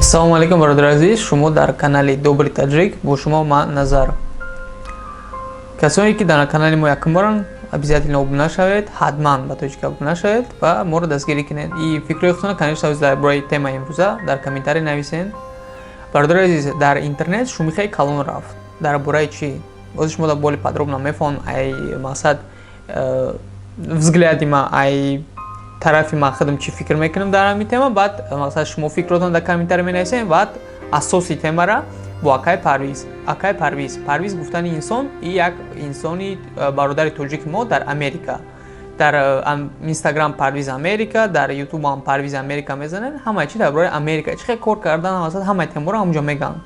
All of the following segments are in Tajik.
Ассалому алайкум, бародари азиз! Шумо дар канали Добрый Таджик, бо шумо ман Назар. Касоне ки дар канали мо якум боранд, обязательно обуна шавед, ҳатман ба тоҷика обуна шавед ва моро дастгирӣ кунед. И фикрҳои худтонро, конечно, дар бораи темаи имрӯза дар комментарий нависед. Бародари азиз, дар интернет шумихаи калон рафт. Дар бораи чӣ? Бози шумо более подробно мефаҳмам, ай мақсад взгляди ма, ай тарафи ман худам чӣ фикр мекунам дар ҳамин тема. Баъд мақсад шумо фикротон дар комментарий менависем. Баъд асоси темара бо акай Парвиз. Акай Парвиз, Парвиз гуфтани инсон и як инсони бародари тоҷики мо дар Америка. Дар Инстаграм Парвиз Америка, дар Ютуб ҳам Парвиз Америка мезанед, ҳамаи чи дар бораи Америка, чӣ хел кор кардан, мақсад ҳамаи темаро ҳамонҷо мегӯянд.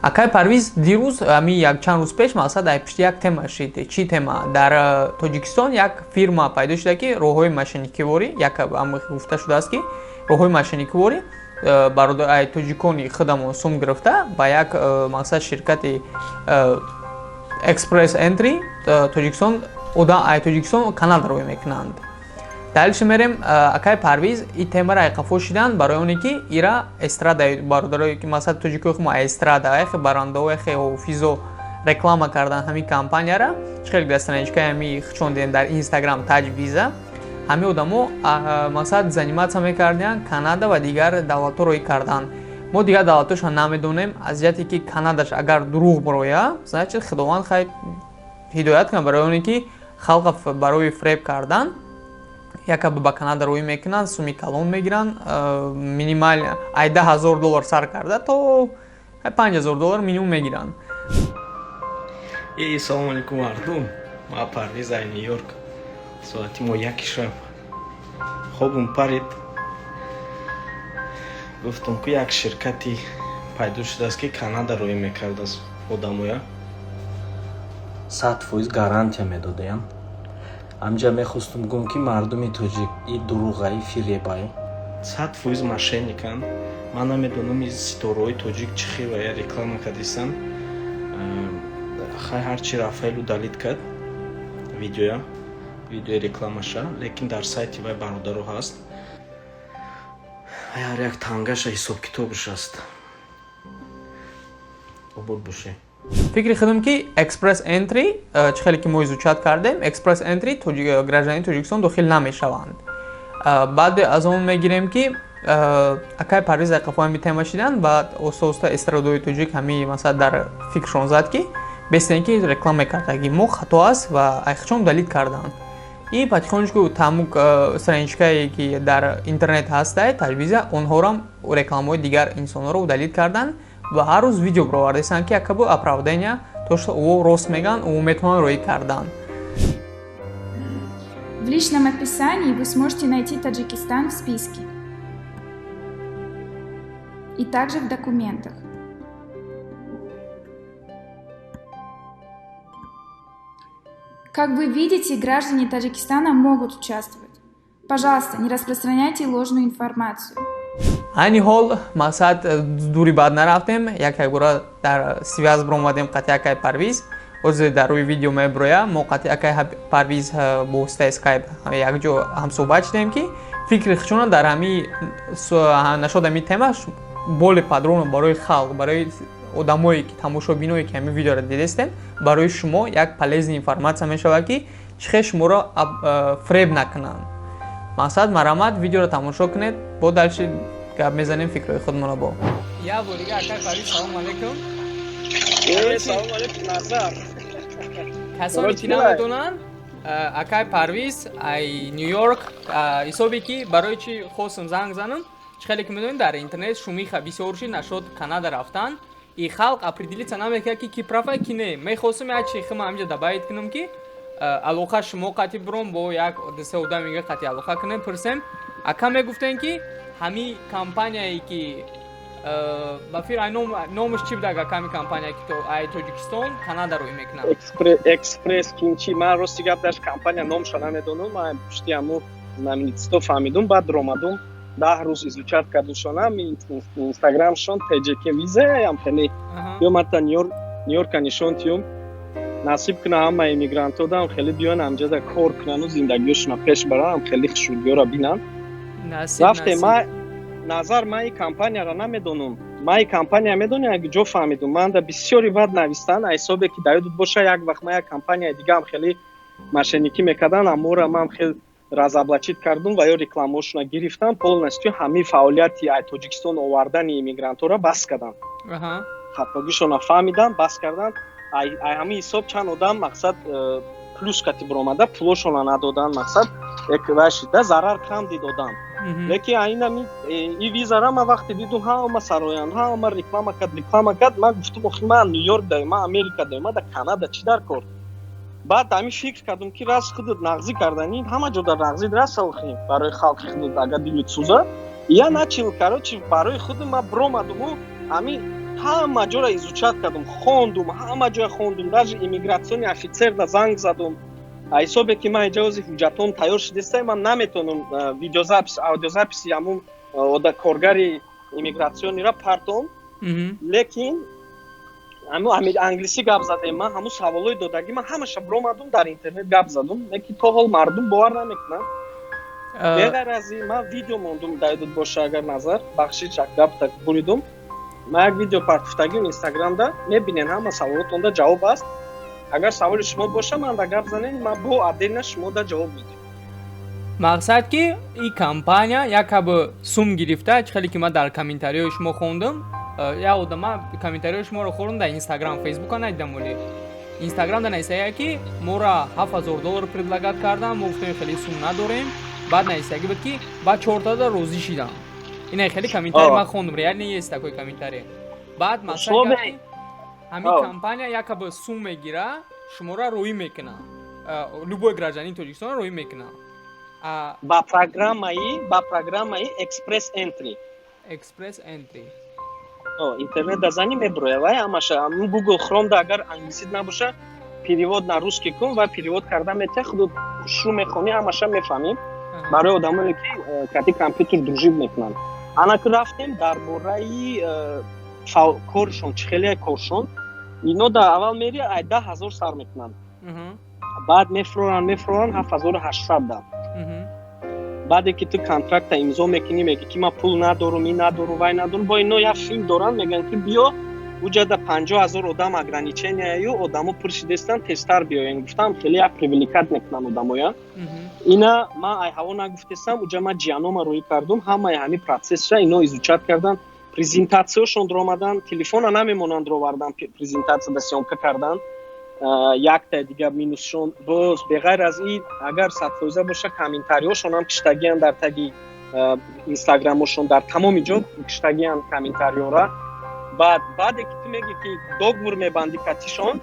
Акай Парвиз дирӯз, ами якчанд рӯз пеш, мақсад ай пишти як тема шид. Чӣ тема? Дар Тоҷикистон як фирма пайдо шуда, ки роҳҳои мошенникиворӣ, як гуфта шудааст, ки роҳҳои мошенникиворӣ ай тоҷикони худамон сум гирифта, ба як мақсад ширкати Express Entry Тоҷикистон, ай Тоҷикистон Канада рӯй мекунанд. Дальше мерем. Акай Парвиз и темаро айқафо шиданд, барои оне ки ира эстрада бародарое ки мақсад тоҷикои хумо эстрада яхе барандао, яхе ҳофизо реклама кардан ҳамин компанияра. Чӣ хеле дар страничкаи ҳами хичондем дар Инстаграм Таҷ Виза, ҳамин одамо мақсад заниматься мекардиянд, Канада ва дигар давлатҳо роӣ карданд. Мо дигар давлатҳошро намедонем. Аз ҷиҳате ки Канадаш агар дурӯғ бироя, значит, Худованд хай ҳидоят кунад, барои оне ки халқа барои фреб кардан якаба ба Канада рӯй мекунанд, суми калон мегиранд, минимал ай 10 000 доллар сар карда то 5000 доллар минимум мегиранд. Эй, салому алейкум, мардум! Ма Парвиз ай Нью Йорк. Соати мо 1 шаб. Хобум парид, гуфтум, ку як ширкати пайдо шудааст, ки Канада рӯй мекардааст одамоя, 100% гарантия медодаям. Ҳамҷа мехостум гум, ки мардуми тоҷик, и дурӯғаи, фиребай, 100% мошенниканд. Ман намедонам, и ситораҳои тоҷик чӣ хелая реклама кардистанд. Хай, ҳарчи Рафаэл удалить кард видеоя, видеои рекламаша, лекин дар сайти вай, бародаро, ҳаст. Ҳар як тангаша ҳисобкитобаш аст. Обод боше. Фикри худам ки Express Entry, чӣ хеле ки мо изучать кардем, Express Entry гражданини Тоҷикистон дохил намешаванд. Баъд аз он мегирем, ки акай Парвиз айқафо ҳами тема шиданд. Баъд оста оста эстрадои тоҷик ҳами масалан дар фикршон зад, ки бестен ки реклама кардаги мо хато аст, ва айхчон удалить карданд. И потихонечку тамук страничкае ки дар интернет ҳастай Таҷвиза, онҳорам рекламаҳои дигар инсонҳоро удалить карданд ва ҳар рӯз видео баровардастанд, ки якабо оправдания, то что ӯ рост мегӯянд, ӯ метавонанд роӣ кардан. В личном описании вы сможете найти Таджикистан в списке. И также в документах. Как вы видите, граждане Таджикистана могут участвовать. Пожалуйста, не распространяйте ложную информацию. Айни ҳол мақсад дури баъд нарафтем, як якбора дар связь биромадем қати акай Парвиз. Ҳозир дар рӯи видео мебироя. Мо қати акай Парвиз бо воситаи Скайп якҷо ҳамсӯҳбат шудем, ки фикри худшона дар ҳами нашод ҳами тема более подробно барои халқ, барои одамое ки тамошобиное ки ҳамин видеоро дидестем, барои шумо як полезный информация мешавад, ки чӣ хел шуморо фреб накунанд. Мақсад, марамат, видеоро тамошо кунед, бо дальше гап мезанем фикрҳои худмонро. Бо як бор дига, акай Парвиз, салому алейкум. Салому алейкум, Назар. Касоне ки намедонанд, акай Парвиз ай Нью Йорк. Ҳисобе ки барои чӣ хостам занг занам: чӣ хеле ки медонед, дар интернет шумиха бисёр шид нашод Канада рафтан, и халқ определиться намекард, ки ки права, ки не. Мехостам як чи хима ҳаминҷа добавить кунам, ки алоқа шумо қати биром, бо як дусе одам ига қати алоқа кунем, пурсем. Ака, мегуфтем, ки ҳамин компанияе ки ба фир ай номаш чӣ буд, ага, ҳами компания ки ай Тоҷикистон Канада рӯй мекунад? Экспресс кинчи. Ман, рости гап, даш компания номша намедонам. Ман пушти ҳаму знаменитосто фаҳмидум, баъд ромадум, 10 рӯз изучать кардушонам инстаграмшон, тҷк визаям хеле ё мата Нью-Йорка нишон тиём. Насиб куна ҳама иммигрантодам хеле биён, ҳамҷода кор кунану зиндагиёшона пеш барам, хеле хушрудиёра бинанд. Рафтем, ма Назар, ман ин компанияро намедонам. Ман ин компания медонӣ, як ҷо фаҳмидум. Ман да бисёри бад навистан, ҳисобе ки дар ёдат боша, як вақт ман як компанияи дигаам хеле мошенникӣ мекардан, аммора ман хел разоблачить кардум ва ё рекламаошона гирифтам полностью. Ҳамин фаъолияти ай Тоҷикистон овардани иммигрантҳоро бас кардам. Хатогишона фаҳмидам, бас кардан. Ай ҳамин ҳисоб чанд одам, мақсад, плюс кати биромада, пулошона надодан, мақсад, шида зарар кам дид одам. Лекин айнами и визара ман вақте дидум, ҳама сароянд, ҳама реклама кард, реклама кард, ман гуфтум: охи, ман Ню-Йорк даем, ман Америка даем, ман дар Канада чӣ дар кор? Баъд ҳамин фикр кардум, ки раз худат нағзӣ карданӣ, ҳама ҷо дар нағзӣ раса, охи, барои халқи худат агар дилит сӯза. Я начал, короче, барои худам ман биромадуму ҳамин ҳама ҷоро изучать кардум, хондум, ҳама ҷоя хондум, даже иммиграционный офицерда занг задум. Ҳисобе ки ман иҷози ҳуҷҷатом тайёр шудеста, ман наметавонам видеозапись, аудиозаписи ҳамун ода коргари иммиграционныйра партом, лекин ҳамун англисӣ гап задем. Ман ҳамун саволҳои додагӣ ман ҳамаша биромадум, дар интернет гап задум, лекин то ҳол мардум бовар намекунанд. Беғайр аз ин, ман видео мондум, дар ёдат боша агар, Назар, бахшиш, гапта буридум. Ман як видео партуфтагим Инстаграмда, мебинен, ҳама саволотонда ҷавоб аст. Агар саволи шумо боша, ман да гап занем, ман бо отдельно шумо да ҷавоб медиҳам. Мақсад ки ин компания якаб сум гирифта, чӣ хеле ки ман дар комментариҳои шумо хондум, як одама комментариҳои шуморо хондум дар Инстаграм, Фейсбука надидам, вале Инстаграм да нависая, ки моро 7000 доллар предлагать кардам, мо гуфтем, хеле сум надорем. Баъд нависагӣ буд, ки баъд чортада розӣ шидам. Ина хеле комментарий ман хондум, реально есть такой комментарий. Баъд мақсад, ҳамин компания якаб сум мегира, шуморо роӣ мекуна, любой гражданин Тоҷикистонро роӣ мекуна. Ба программаи Express Entry. Express Entry. Интернет да зани, меброя вай ҳамаша. Google Chrome да агар англисит набоша, перевод на русский кун ва перевод карда метия, худо шу мехонӣ, ҳамаша мефаҳмӣ. Барои одамое ки кати компютер дружить мекунанд. Анаки рафтем дар бораи коршон, чӣ хеле коршон. Ино да аввал мери, ай 10 000 сар мекунанд, баъд мефуроранд, мефуроранд 7800 да. Баъде ки ту контракта имзо мекунӣ, мегӣ ки ман пул надорум, ин надорум, вай надорум, бо ино як филм доранд, мегӯянд ки биё, уҷада 50 000 одам ограниченияю, одамо пур шидестанд, тезтар биёен. Гуфтам, хеле як привлекать мекунанд одамоя. Ина ман ай ҳаво нагуфтестам, уҷа ман ҷианома рӯӣ кардум, ҳамаи ҳамин процессша ино изучать кардан, презентатсияшон омадан, телефона намемонанд ровардан, презентатсия да съёмка кардан. Якта дига минусшон боз, беғайр аз ин, агар 100% боша, комментариҳошонам киштагиян дар таги Инстаграмошон, дар тамоми ҷо киштагиян комментариёра. Баъд баъде ки ту мегӣ ки договор мебандӣ катишон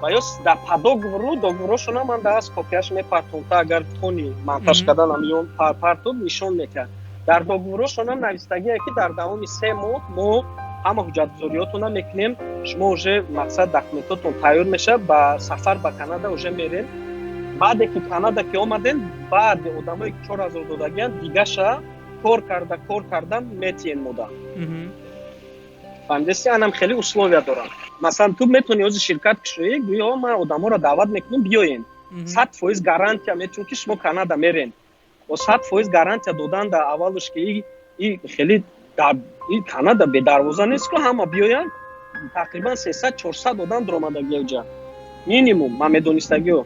ва ё дар по договору договорошона ман дар аз копияш мепартом, та агар тони монтаж карданам ё партоб нишон метиҳад. Дар договорошонам навистагие, ки дар давоми 3 моҳ мо ҳама ҳуҷҷатгузориётона мекунем, шумо уже, мақсад, документотон тайёр мешавад, ба сафар ба Канада уже мерем. Баъде ки Канада ки омадем, баъд одамое ки 4000 додагиянд, дигаша кор карда, кор кардан метиен мода. Фаҳмидеси? Анам хеле условия дорам. Масалан, ту метавонӣ ҳозир ширкат кушоӣ, гӯё ман одаморо даъват мекунам, биёен, 100% гарантия метавон, ки шумо Канада мерен. Бо 100% гарантия додан дар аввалш, ки и хеле и Канада бедарвоза нест ку ҳама биёянд. Тақрибан 300, 400 одам дуромадагия уҷа, минимум, ман медонистагио,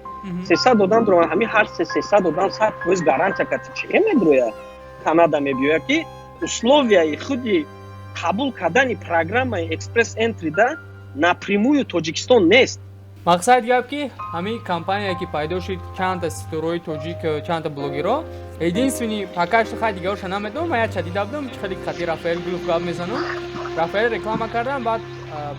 300 одам дуромад. Ҳамин ҳар 300 одам 100% гарантия кати чӣ медроя Канада мебиёяд, ки условияи худи қабул кардани программаи Express Entry да напрямую Тоҷикистон нест. Мақсад гап, ки ҳамин компания ки пайдо шуд, чандта ситораҳои тоҷик, чандта блогерро, единственный пока что, хай, дигароша намедонам, ман якча дида будам, хеле хати Рафаэл Гулов гап мезанам, Рафаэл реклама кардан, баъд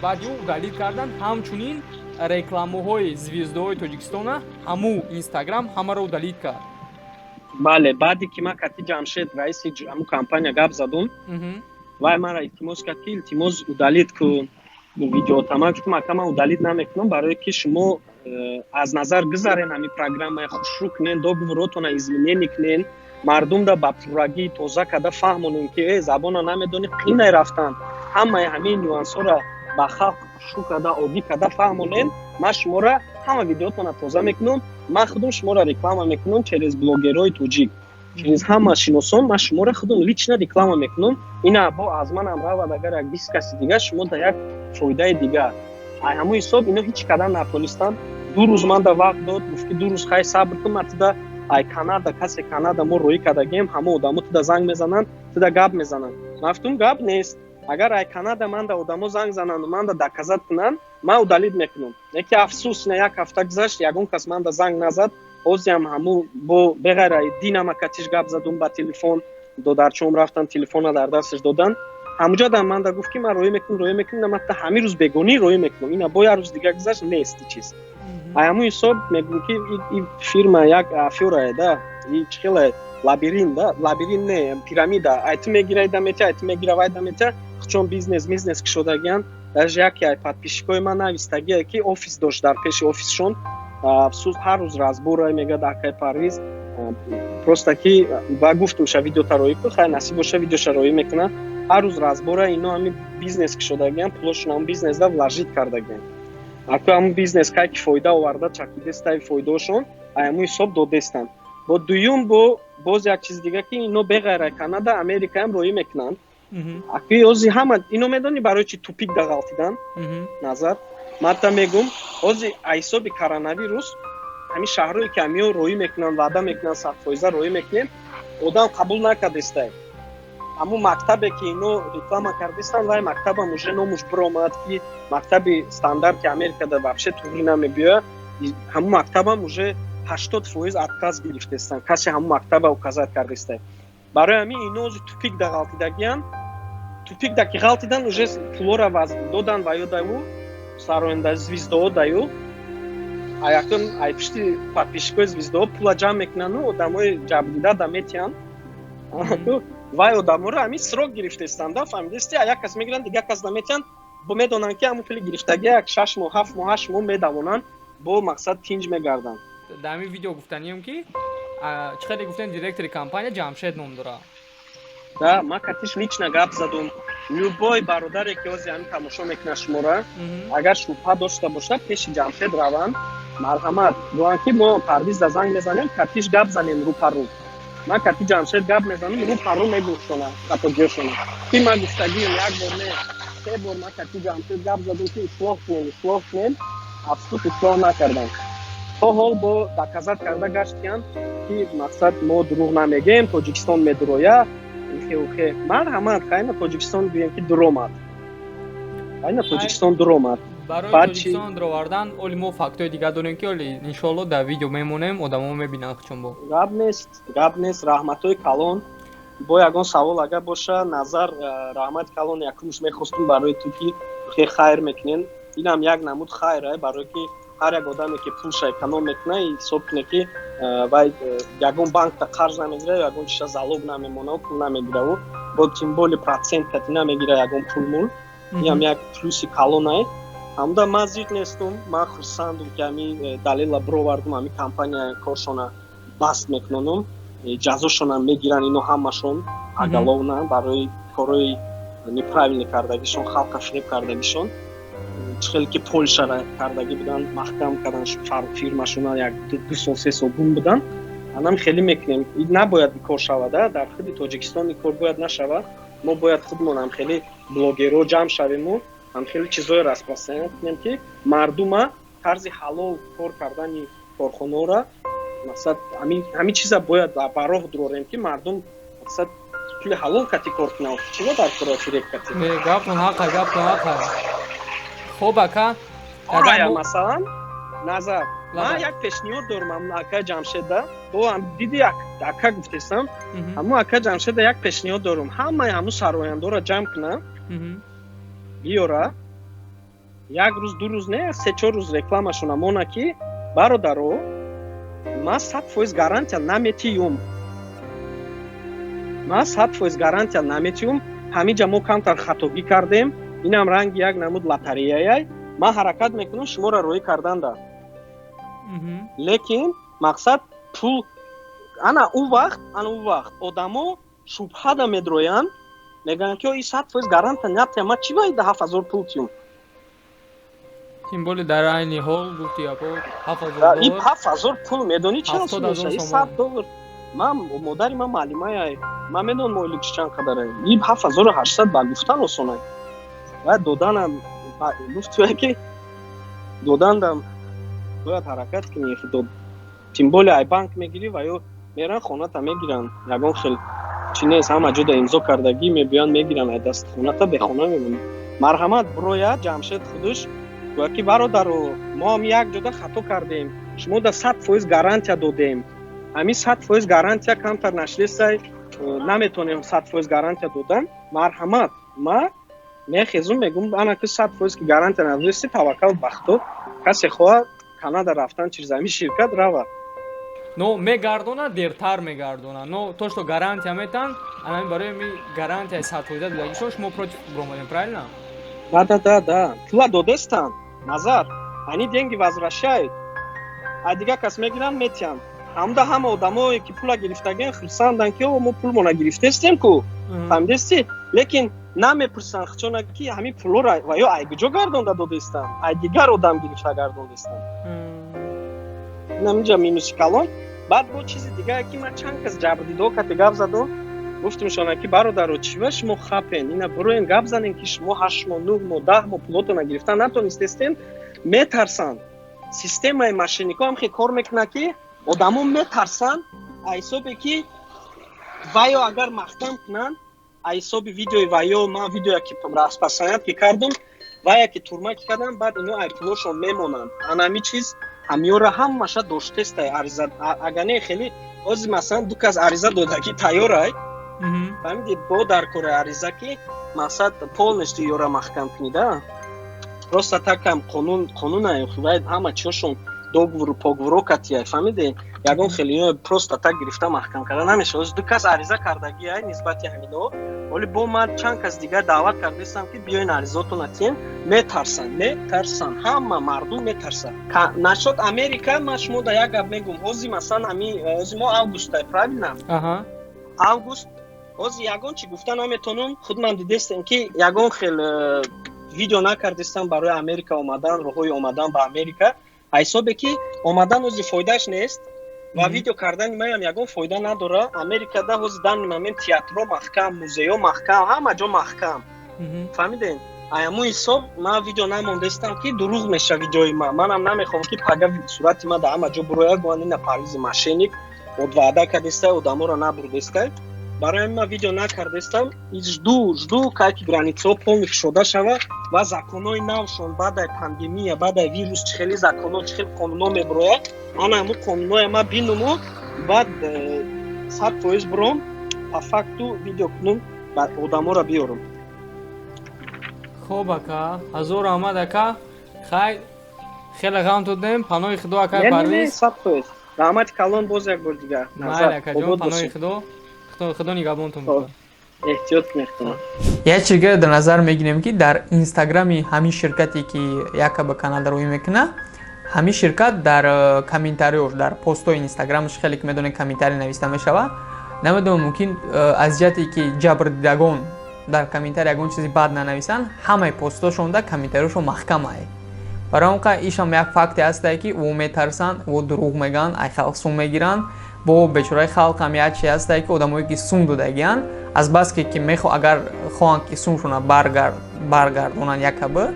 баъди ӯ удалить кардан. Ҳамчунин рекламаҳои звездоҳои Тоҷикистона ҳаму Инстаграм ҳамаро удалить кард. Бале, баъде ки ман кати Ҷамшед, раиси ҳаму компания, гап задум, вай мара илтимос кард, ки илтимос, удалить кун видеота. Ман гуфтам: ака, ман удалить намекунам, барое ки шумо аз назар гузарен ҳамин программаи, хушрӯ кунен, договоротона изменение кунен, мардумда ба пуррагӣ тоза карда фаҳмонем, ки э забона намедонӣ, қинай рафтан, ҳамаи ҳамин нюансҳоро ба халқ хушрӯ карда, оддӣ карда фаҳмонем. Ман шуморо ҳама видеотона тоза мекунам, ман худам шуморо реклама мекунам через блогерҳои тоҷик. Через ҳама шиносон ман шуморо худам лично реклама мекунам. Ина бо аз манам равад, агар як 20 каси дигар, шумо да як фоидаи дигар. Ай ҳамун ҳисоб ино ҳеҷ кадан натонистанд. 2 рӯз манда вақт дод, гуфт, ки 2 рӯз хай сабр кун, ман туда ай Канада, касе Канада мо роӣ кардагием, ҳама одамо туда занг мезананд, туда гап мезананд. Ман гуфтум, гап нест, агар ай Канада манда одамо занг зананду манда доказать кунанд, ман удалить мекунам. Яки афсӯс, ина як ҳафта гузашт, ягон кас манда занг назад. Ҳозиам ҳаму бо беғайр ай динама катиш гап задум ба телефон, додарчом рафтан, телефона дар дасташ додан. Ҳамуҷа дам манда гуфт, ки ман роӣ мекунам, роӣ мекунам, ман ҳамин рӯз бегонӣ роӣ мекунам. Ина бо як рӯз дига гузашт, нест чиз. Ай ҳамун ҳисоб мегӯм, ки и фирма як афёрае да, и чӣ хеле лабиринт да, лабиринт не, пирамида. Ай ту мегира, ида метя, ай ту мегира, вай да метя. Чун бизнес кушодагиан. Даже яке ай подписчикои ман навистагие, ки офис дошт, дар пеши офисшон афсӯс, ҳар рӯз разборае мегӯяд акай Парвиз. Просто ки ба гуфтумша, видеота роӣ ку, хай, насиб боша, видеоша роӣ мекуна. Ҳар рӯз разбора. Ино ҳами бизнес кушодагиан, пулошон ҳамн бизнесда вложить кардагиан. Аку ҳамн бизнес кай ки фоида оварда, чакидестай фоидаошон, ай ҳамун ҳисоб додестанд. Бо дуюм, бо боз як чиз дига, ки ино беғайр ай Канада, Америкаам роӣ мекунанд. Акӯи ози ҳама ино медонӣ барои чи тупик да ғалтидан? Назар ман мегум, ози ай ҳисоби коронавирус ҳамин шаҳрое ки ҳамиё роӣ мекунанд, ваъда мекунанд, 100% роӣ мекунем, одам қабул накардестай. Ҳамун мактабе ки ино реклама кардистанд, вай мактабам уже номуш биромад, ки мактаби стандарти Америкада вообще туғри намебиёяд. Ҳамун мактабам уже 80% отказ гирифтестанд, касе ҳамун мактаба указать кардестай. Барои ҳамин ино ози тупик да ғалтидагиянд. Тупик да ки ғалтидан, уже пулора додан ва ёдаю сароянда звездао даю, аякун ай пишти подписчикои звездао пула ҷамъ мекунану одамои ҷабдида да метиҳанд. Вай одаморо ҳамин срок гирифтестанд да, фаҳмидести? Як кас мегиранд, дигар кас наметиҳанд. Бо медонанд, ки ҳамун пули гирифтагӣ як 6 моҳ, 7 моҳ, 8 моҳ медавонанд, бо мақсад тинҷ мегарданд. Дар ҳамин видео гуфтанием, ки чӣ хеле гуфтем, директори компания Ҷамшед ном дорад. Да, ман катиш лично гап задум. Любой бародаре ки ҳози ҳамин тамошо мекунад шуморо, агар шубҳа дошта бошад, пеши Ҷамшед раванд, марҳамат, гӯянд, ки мо Парвизда занг мезанем, катиш гап занем рӯпарӯ. Ман кати Ҷамшед гап мезанам, рӯпарӯ мегӯшона хатогиёшона, ки ман гуфтагием як бор не, се бор ман кати Ҷамшед гап задум, ки ислоҳ кунем, ислоҳ кунем. Афсӯс, ислоҳ накардам. То ҳол бо доказать карда гаштиянд, ки мақсад мо дурӯғ намегем, Тоҷикистон медуроя, хеухе. Марҳамат, хайна Тоҷикистон гӯем, ки дуромад, хайна Тоҷикистон дуромад. Барои Тоҷикистон дуровардан оли мо фактҳои дигар дорем, ки оли иншоалло дар видео мемонем, одамо мебинанд чун бо Гап нест, гап нест. Раҳматҳои калон. Бо ягон савол агар боша, назар, раҳмати калон. Якумш мехостум барои ту, ки хе хайр мекунен. Инам як намуд хайра, барое ки ҳар як одаме ки пулша эконом мекуна, ҳисоб куне, ки вай ягон банкта қарз намегира, ягон чиша залог намемонаву пул намегираву бо тем более процент кати намегира ягон пулмул. Инам як плюси калонае. Ҳамуда ман зиқ нестум, ман хурсандум, ки ҳами далела бировардум. Ҳами компания коршона баст мекунонум, ҷазошона мегиранд ино ҳамашон поголовно барои корҳои неправильный кардагишон, халқа фиреб кардагишон. Чӣ хеле ки Полшара кардагӣ буданд, маҳкам кардан фирмашона, як 2 сол, 3 сол гум буданд. Анам хеле мекунем, набояд кор шавада дар худи Тоҷикистон, ин кор бояд нашавад. Мо бояд худмон ҳам хеле блогерҳо ҷамъ шавему ҳам хеле чизҳое распространять кунем, ки мардума тарзи ҳалол кор кардани корхонаҳоро, мақсад, ҳамин чиза бояд ба роҳ дурорем, ки мардум, мақсад, пули ҳалол кати кор кунанд. Чиро дар кора фиреб кати? Гаптон ҳақа, гаптон ҳақа. Хоб, ака. Масалан, назар, ман як пешниҳод дорам. Ҳамун ака Ҷамшеда бо диди ака гуфтесам, ҳамун ака Ҷамшеда як пешниҳод дорам: ҳамаи ҳамун сарояндора ҷамъ кунам, биёра, як рӯз, 2 рӯз не, 3-4 рӯз рекламашона мона, ки бародаро, ман 100% гарантия наметиюм, ман 100% гарантия наметиюм. Ҳамиҷа мо камтар хатогӣ кардем, инам ранги як намуд лотареяяй. Ман ҳаракат мекунам шуморо роӣ карданда, лекин мақсад пул. Ана ӯ вақт одамо шубҳада медроянд, мегӯянд, ки и 100% гарантия натия, ман чӣ бояд 7000 пул тиюм? Тем более дар айни ҳол гуфти апо 7000 доллар. Ҳафт ҳазор пул медонӣ чӣ меша? И 100 доллар. Ман, модари ман муаллимая, ман медонам ойлик чанд қадарай. И 7800 ба гуфтан осонай ва доданам гуфтуя ки додандам бояд ҳаракат кунӣ. Тем более ай банк мегирӣ ва ё меран хоната мегиранд. Ягон хел чи нест, ҳама ҷода имзо кардагӣ, мебиёянд, мегиранд ай даст хоната, бехона мемонӣ. Марҳамат, бироя Ҷамшед худуш гӯяд ки: «Бародаро, мо ҳам як ҷода хато кардем, шумо да 100% гарантия додем. Ҳамин 100% гарантия камтар нашлесай, наметонем 100% гарантия додан». Марҳамат, ма мехезум, мегум: «Ана ки 100% ки гарантия надодести, таваккал ба Худо, касе хоҳад Канада рафтан через ҳамин ширкат рава». Но мегардона, дертар мегардона, но то что гарантия метан, анами барои ми гарантияи 100% додагишон шумо против биромадем, правильно? Да, пула додестан, Назар, они деньги возвращают, а дигар кас мегиранд, метиҳанд. Ҳамда ҳама одамое ки пула гирифтагиан хурсанданд ки о, мо пулмона гирифтестем ку, фаҳмидести? Лекин намепурсанд хчона ки ҳамин пулоро ва ё ай куҷо гардонда додестанд, ай дигар одам гирифта гардондестанд. Инаминҷа минуси калон. Баъд бо чизи дигае ки ман чанд кас ҷабрдидо кате гап задам, гуфтимшона ки: «Бародаро, чива шумо хапен? Ина бироен, гап занем ки шумо 8 моҳ, 9 моҳ, 10 моҳ пулотона гирифтан натонистестем». Метарсанд. Системаи мошеннико ҳам хел кор мекунад ки одамо метарсанд, ҳисобе ки вайо агар маҳкам кунанд, ҳисоби видеои вайо, ман видеоя ки распространять ки кардум, вая ки турма ки кардам, баъд ино ай пулошон мемонанд. Анами чиз ҳамёра ҳамаша доштестай ариза. Агар не, хеле ҳозир масалан ду кас ариза додагӣ тайёрай, фаҳмиди? Бо дар кори ариза ки мақсад полностью ёра маҳкам кунида. Просто такам қонун қонунай, вай ҳама чиёшон договору поговоро катияй, фаҳмиди? Ягон хеле ино просто так гирифта маҳкам карда намешавад. Ҳозир ду кас ариза кардагиай нисбати ҳамино. Ҳоли бо ман чанд кас дигар даъват кардастам ки биёен, аризаотона тиен. Метарсанд, метарсанд, ҳама мардум метарсанд. Насчёт Америка ман шумо да як гап мегӯм. Ҳозир масалан ҳами ҳозир мо августай, правильно? Август. Ҳозир ягон чи гуфта наметонам. Худман дидестем ки ягон хел видео накардистам барои Америка омадан, роҳҳои омадан ба Америка, ҳисобе ки омадан ҳозир фоидааш нест ва видео кардани маям ягон фоида надора. Америкада ҳозир данный момент театро маҳкам, музейҳо маҳкам, ҳама ҷо маҳкам, фаҳмидем? Аяму ҳисоб ман видео намондастам ки дурӯғ меша видеои ман. Манам намехоҳам ки пага сурати ман дар ҳама ҷо бурояд, гӯянд: «Ина Парвизи мошенник од ваъда кардестай, одаморо набурдестай». Барои ҳамин ман видео накардестам. Жду, жду, кай ки границаҳо полный кушода шава ва законҳои навшон баъдаи пандемия, баъдаи вирус чӣ хели законҳо, чӣ хели қонунҳо мебирояд, ана ҳамун қонунҳоя ман бинуму баъд 100% биром, по факту видео кунум, одаморо биёрам. Хоб, ака, ҳазор раҳмат, ака. Хай, хеле ғам додем. Паноҳи Худо, акай Парвиз. 100%, раҳмати калон боз як бор дигар. Майли, акаҷон, паноҳи Худо, Худо нигаҳбонтон бошад. Эҳтиёт мекунам. Як чизро дар назар мегирем, ки дар инстаграми ҳамин ширкате ки якобы Канада рӯй мекунад, ҳамин ширкат дар комментариёш, дар постҳои инстаграмаш, хеле ки медонед, комментарий нависта мешавад. Намедонам, мумкин аз ҷиҳате ки ҷабрдидагон дар комментарий ягон чизи бад нанависанд, ҳамаи постҳошонда комментариёшон маҳкамае. Барои он қа ишам як факте ҳастае, ки ӯ метарсанд, ӯ дурӯғ мегӯянд, ай халқ сум мегиранд. Бо бечораи халқ ҳам як чи ҳастае, ки одамое ки сум додагиянд, азбаски ки мехо агар хоҳанд ки сумшона баргардонанд, якобы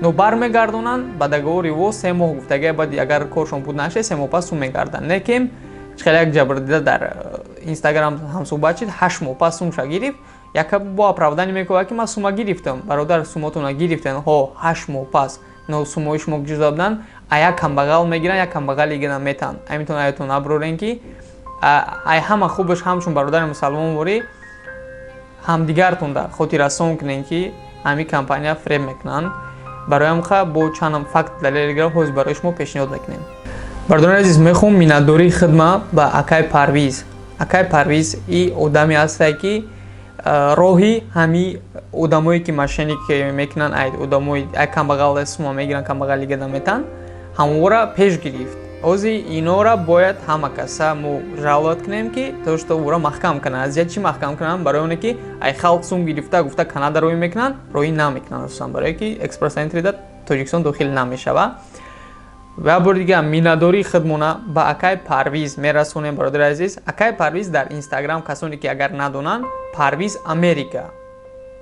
но бармегардонанд ба договори во 3 моҳ гуфтагия, баъд агар коршон буд нашед, 3 моҳ пас сум мегарданд. Не ки хеле як ҷабрдида дар инстаграм ҳамсӯҳбат шид, 8 моҳ пас сумша гирифт, якобы бо оправдание мекунад, ки ман сума гирифтам. Бародар, сумотона гирифтен ҳо 8 моҳ пас, но сумои шумо ҷуза буданд, а як камбағал мегиранд, як камбағали гиранд, метаҳанд. Аймитон аятон набурорен ки ай ҳама хубаш ҳамчун бародари мусалмон ворӣ ҳамдигартонда хотиррасон кунем, ки ҳамин компания фреб мекунанд. Барои ҳамха бо чандам факт, далели гира ҳозир барои шумо пешниҳод мекунем. Бародарони азиз, мехоҳам миннатдории хидма ба акай Парвиз. Акай Парвиз и одаме ҳастае, ки роҳи ҳами одамое ки мошенник мекунанд, ай одамои ай камбағал сума мегиранд, камбағали гада метаҳанд, ҳамвора пеш гирифт. Ҳозир инора бояд ҳама каса мо жаловать кунем, ки то что ӯро маҳкам кунанд. Аз ҷиҳати чӣ маҳкам кунанд? Барои оне ки ай халқ сум гирифта, гуфта Канада роҳӣ мекунанд, роҳӣ намекунанд, асосан барое ки Express Entry да Тоҷикистон дохил намешавад. Ва бори дига миннатдории худмона ба акай Парвиз мерасонем. Бародари азиз, акай Парвиз дар Инстаграм, касоне ки агар надонанд, Парвиз Америка,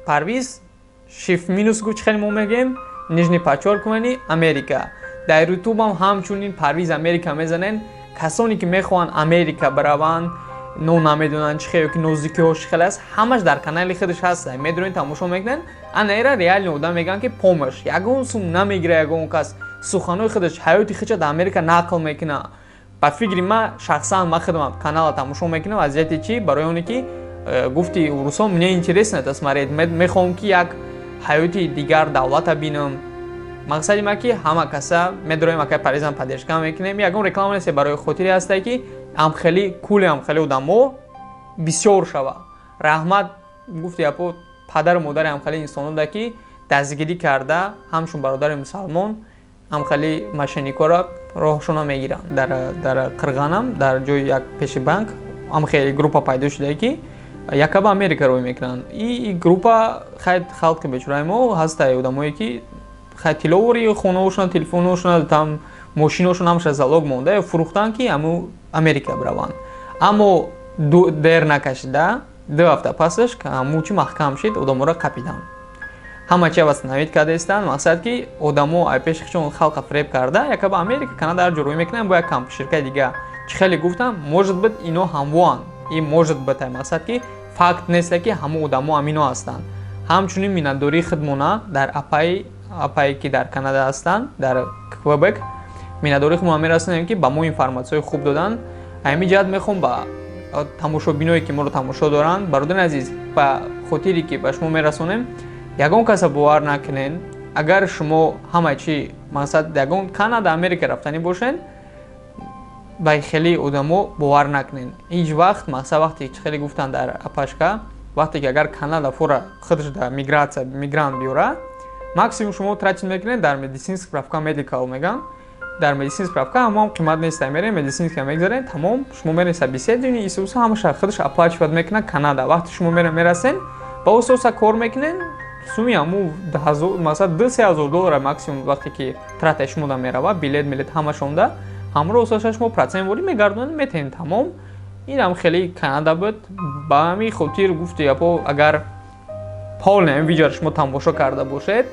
Парвиз shift минус гу, чӣ хеле мо мегӯем, нижний подчёркивание Америка. Дар Ютубам ҳамчунин Парвиз Америка мезанен. Касоне ки мехоҳанд Америка бираванд, но намедонанд чӣ хел, ки нозукиҳош чӣ хел аст, ҳамаш дар канали худаш ҳаст, медонед, тамошо мекунед. Ана эра реально одам мегӯянд, ки помощь ягон сум намегира, ягон кас суханои худаш, ҳаёти худша дар Америка нақл мекунад. Ба фикри ман, шахсан ман худам канала тамошо мекунам. Аз ҷиҳати чӣ? Барои оне ки гуфти русо, мне интересно это смотреть, мехоҳам, ки як ҳаёти дигар давлата бинам. Мақсади ман, ки ҳама каса медороем, акай Парвизам поддержка мекунем. Ягон реклама нест, барои хотире ҳасте, ки амхели кули амхели одамо бисёр шава. Раҳмат гуфти япо падару модари амхели инсонода, ки дастгирӣ карда, ҳамчун бародари мусалмон амхели мошенникора роҳшона мегиранд. Дар Қирғанам, дар ҷои як пеши банк, амхели группа пайдо шудае, ки якаба Америка рӯй мекунанд. И группа хай халқи бечораи мо ҳастае, одамое ки хай тилловори хонаошона, телефоношона, там мошиношон ҳамаша залог монда ё фурӯхтан, ки ҳаму Америка бираванд. Аммо дер накашида, 2 ҳафта пасаш ҳаму чи маҳкам шид, одаморо қапиданд, ҳама чи восстановить кардаистанд. Мақсад, ки одамо ай пеши худшон халқа фиреб карда, якаба Америка, Канада, ҳар ҷо рӯй мекунанд бо як ширкати дига. Чӣ хеле гуфтам, может быть, ино ҳамвоанд и может быть, мақсад, ки факт несте, ки ҳама одамо ҳамино ҳастанд. Ҳамчунин миннатдории худмона дар апае, ки дар Канада ҳастанд, дар Квебек, миннатдории худмона мерасонем, ки ба мо информатсияҳои хуб доданд. Ҳамин ҷиҳат мехоҳам ба тамошобиное, ки моро тамошо доранд, бародари азиз, ба хотире ки ба шумо мерасонем, ягон каса бовар накунед. Агар шумо ҳама чи мақсад ягон Канада, Америка рафтанӣ бошед, ба хеле одамо бовар накунед ҳеҷ вақт. Мақсад, вақте чӣ хеле гуфтанд дар апашка, вақте ки агар Канада фора худаш дар мигратсия мигрант биёра, максимум шумо тратить мекунед дар медицинский справка, medical меган, дар медицинский справка ҳамон қимат нест, мерем медицинский мегзарем, тамом. Шумо мерем собеседование, исуса, ҳамаша худаш оплачивать мекунад Канада. Вақте шумо мерем, мерасен, ба ососа кор мекунен, суми ҳаму масалан 2-3 ҳазор доллара максимум. Вақте ки трата шумо да мерава, билет милет ҳамашонда ҳамро ососа шумо процент ворӣ мегардонед, метаҳед, тамом. Инам хеле Канада буд. Ба ҳамин хотир гуфти япо, агар полный ҳамин видеоро шумо тамошо карда бошед,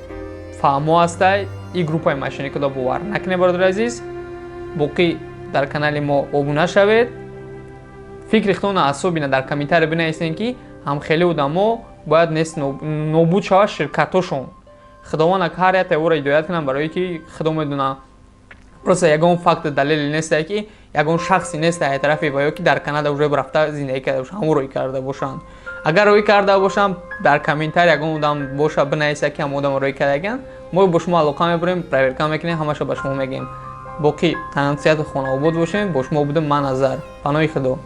фаҳмо ҳастай, и группаи мошенникода бовар накунед. Бародари азиз, боқӣ дар канали мо обуна шавед. Фикри худтонро особенно дар комментария бинависед, ки ҳамхели одамо бояд нест, нобуд шавад ширкатошон. Худованд ҳар як ӯро ҳидоят кунад, барое ки Худо медона. Просто ягон факту далеле нестае, ки ягон шахсе нестае тарафи ва ё ки дар Канада уже рафта зиндагӣ карда бошанд, ҳамон рӯй карда бошанд. Агар рӯй карда бошанд, дар комментарий ягон одам боша, бинависа, ки ҳамон одам рӯй кардаган, мо бо шумо алоқа мебурем, проверка мекунем, ҳамаша ба шумо мегӯем. Боқӣ танансиҳату хонаобод бошем. Бо шумо будем ман, Назар. Паноҳи Худо.